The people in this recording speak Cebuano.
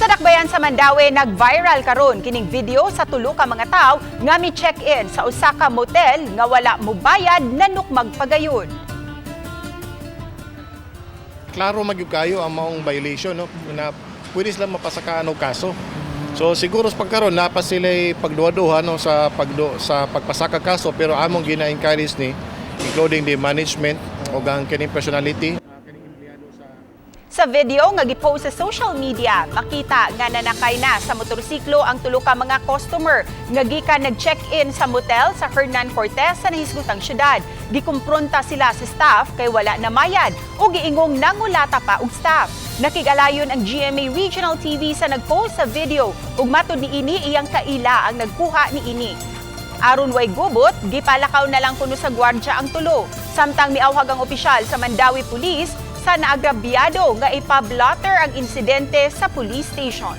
Sa dakbayan sa Mandaue, nag-viral karon kining video sa tulo ka mga tawo nga mi check-in sa usa ka motel nga wala mobayad, nanukmag pagayon. Klaro magyud kayo ang maong violation, no, na pwede sila mapasakaan og kaso. So siguro sa pagkaron naa pa sila pagduha-duha, no, sa pagpasaka kaso, pero among gina-encourage ni, including the management o ang kining personality. Sa video nga gipost sa social media, makita nga nanakay na sa motorsiklo ang tulo ka mga customer nga gikan nag-check-in sa motel sa Hernan Cortez sa nahisgutang syudad. Gikumpronta sila sa staff kay wala namayad o giingong nangulata pa og staff. Nakig-alayon ang GMA Regional TV sa nagpost sa video ug matud niini, iyang kaila ang nagkuha niini. Aron way gubot, gipalakaw na lang kuno sa gwardya ang tulo. Samtang miawhag ang opisyal sa Mandaue Police sa naagrabyado nga ipablotter ang insidente sa police station.